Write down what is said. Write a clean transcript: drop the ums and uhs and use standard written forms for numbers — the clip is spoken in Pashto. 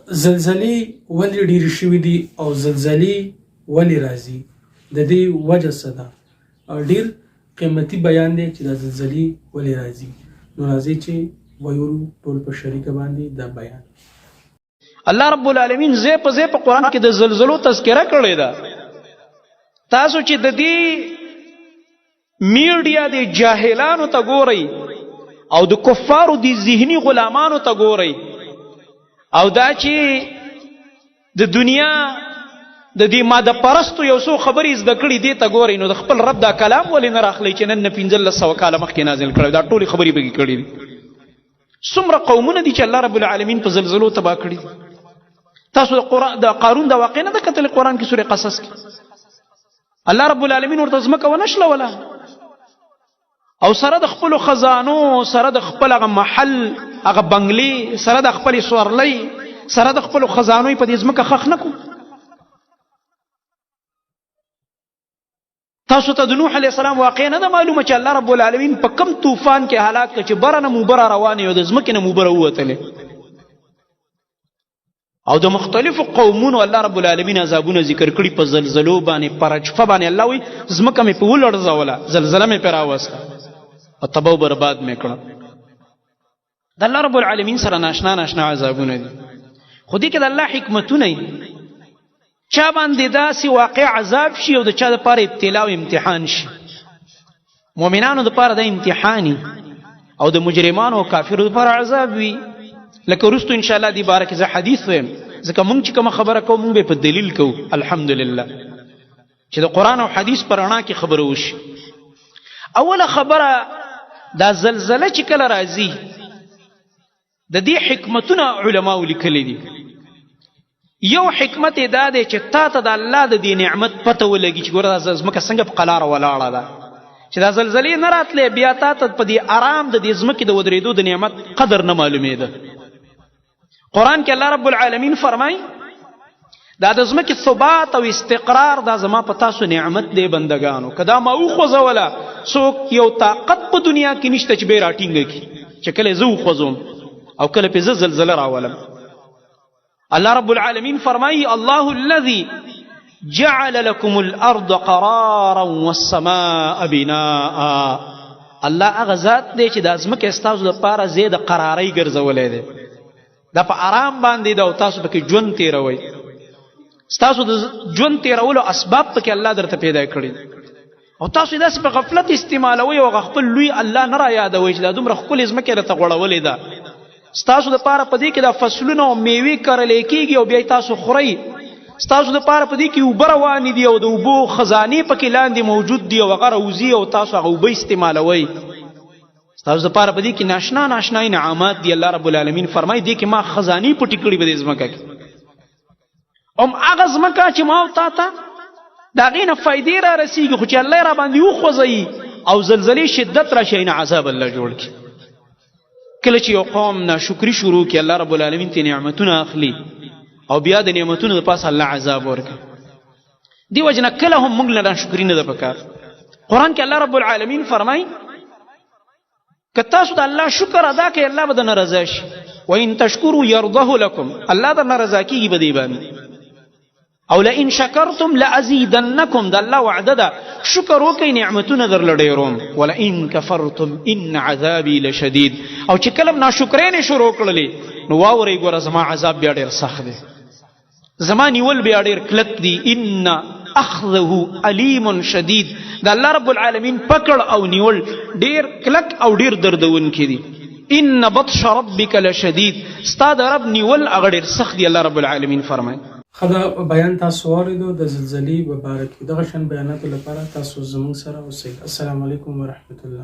زلزلې ولې ډېرې شوې دي او زلزلې ولې راځي، د دې وجه څه ده؟ ډېر قیمتي بیان دی چې دا زلزلې ولې راځي. نو راځئ چې ویورو ټول په شریکه باندې دا بیان. الله رب العالمین ځای په ځای په قرآن کې د زلزلو تذکره کړې ده. تاسو چې د دې میډیا د جاهلانو ته ګورئ او د کفارو د ذهني غلامانو ته ګورئ او دا چې د دنیا د دې ماده پرستو یو څو خبرې زده کړې دې ته ګورئ، نو د خپل رب دا کلام ولې نه راخلئ چې نن نه 1500 کاله مخکې نازل کړی، دا ټولې خبرې پکې کړې دي. څومره قومونه دي چې الله رب العالمین په زلزلو تباه کړي دي. تاسو د قرآن د قارون د واقع نه ده کتلې؟ قرآن کې سورې قصص کې الله رب العالمین ورته ځمکه ونشلوله او سره د خپلو خزانو، سره د خپل هغه محل، هغه بنگلې، سره د خپلې سورلۍ، سره د خپلو خزانو یې په دې ځمکه ښخ نه کړو. تاسو ته د نوح علیه السلام واقع نه ده معلومه چې الله رب العالمین په کم طوفان کې هلاک کړ چې بره نه موبره روانې او د ځمکې نه موبره ووتلې، او د مختلفو قومونو الله رب العالمین عذابونه ذکر کړي په زلزلو باندې، په رجفه باندې. الله وایي ځمکه مې په ولړزوله، زلزله مې پرې راوسته او تباه او برباد مې کړه. د الله رب العالمین سره ناشنا ناشنا عذابونه دي، خو دې کې د الله حکمتونه دي. چا باندې داسې واقع عذاب شي او د چا دپاره ابتلا او امتحان شي. مؤمنانو دپاره د امتحاني او د مجرمانو او کافرو دپاره عذاب وي. لکه وروستو ان شاء الله دې باره کې زه حدیث وایم، ځکه مونږ چې کومه خبره کوو مونږ به په دلیل کوو. الحمدلله چې د قرآن او حدیث په رڼا کې خبره وشي. اوله خبره، دا زلزله چې کله راځي د دې حکمتونه علماو لیکلي دي. یو حکمت یې دا دی چې تا ته د الله د دې نعمت پته ولګي چې ګوره دا ځمکه څنګه په قلاره ولاړه ده، چې دا زلزلې نه راتلې بیا تا ته په دې آرام د دې ځمکې د ودرېدو د نعمت قدر نه معلومېده. قرآن کې الله رب العالمین فرمایي دا د ځمکې ثبات او استقرار دا زما په تاسو نعمت دی بندگانو، که دا ما وخوځوله څوک یو طاقت په دنیا کې نشته چې به راټینګه کړي، چې کله زه وخوځوم او کله پې زه زلزله راولم. الله رب العالمین فرمایي الله الذي جعل لكم الارض قرارا والسماء بناء. الله هغه ذات دی چې د ځمکې ستاسو لپاره ځای د قرارۍ ګرځولی دی، دا په آرام باندې ده او تاسو پکې ژوند تېروئ، ستاسو د ژوند تېرولو اسباب پکې الله درته پیدا کړي او تاسو یې داسې په غفلت استعمالوئ او هغه خپل لوی الله نه را یادوئ چې دا دومره ښکلې ځمکه یې راته غوړولې ده. ستاسو دپاره په دې کې دا فصلونه او میوې کرلې کېږي او بیا یې تاسو خورئ. ستاسو دپاره په دې کې اوبه روانې دي او د اوبو خزانې پکې لاندې موجود دي او هغه راوځي او تاسو هغه اوبه استعمالوئ. ستاسو دپاره په دې کې ناشنا ناشنا انعامات دي. الله رب العالمین فرمایي دې کې ما خزانې پټې کړي په دې ځمکه کې، هم هغه ځمکه چې ما او تا ته د هغې نه فایدې را رسېږي، خو چې الله یې را باندې وخوځوي او زلزلې شدت راشي نه عذاب الله جوړ کړي. کله چې یو قوم ناشکري شروع کړي الله رب العالمین ته نعمتونه اخلي او بیا د نعمتونو د پاسه الله عذاب ورکوي. دې وجه نه کله هم موږ له ناشکري نه ده پکار. قرآن کې الله رب العالمین فرمایي که تاسو د الله شکر ادا کړئ الله به درنه رضا شي، وان تشکروا یرضه لکم، الله درنه رضا کیږي په دې باندې. او لئن شکرتم لازیدنکم، د الله وعده ده، شکر وکړئ نعمتونه درله ډېروم. ولئن کفرتم ان عذابي لشدید، او چې کله ناشکرۍ نه شروع کړلې نو واورئ ګوره زما عذاب بیا ډېر سخت دی، زما نیول بیا ډېر کلک دی. ان اخذه الیم شدید، د الله رب العالمین پکړ او نیول ډېر کلک او ډېر دردونکی دی. ان بطش ربک لشدید، ستا د رب نیول هغه ډېر سخت دی، الله رب العالمین فرمایي. ښه دا بیان تاسو واوریدو د زلزلې په باره کې. دغه شان بیاناتو لپاره تاسو زموږ سره اوسئ. السلام علیکم ورحمت الله.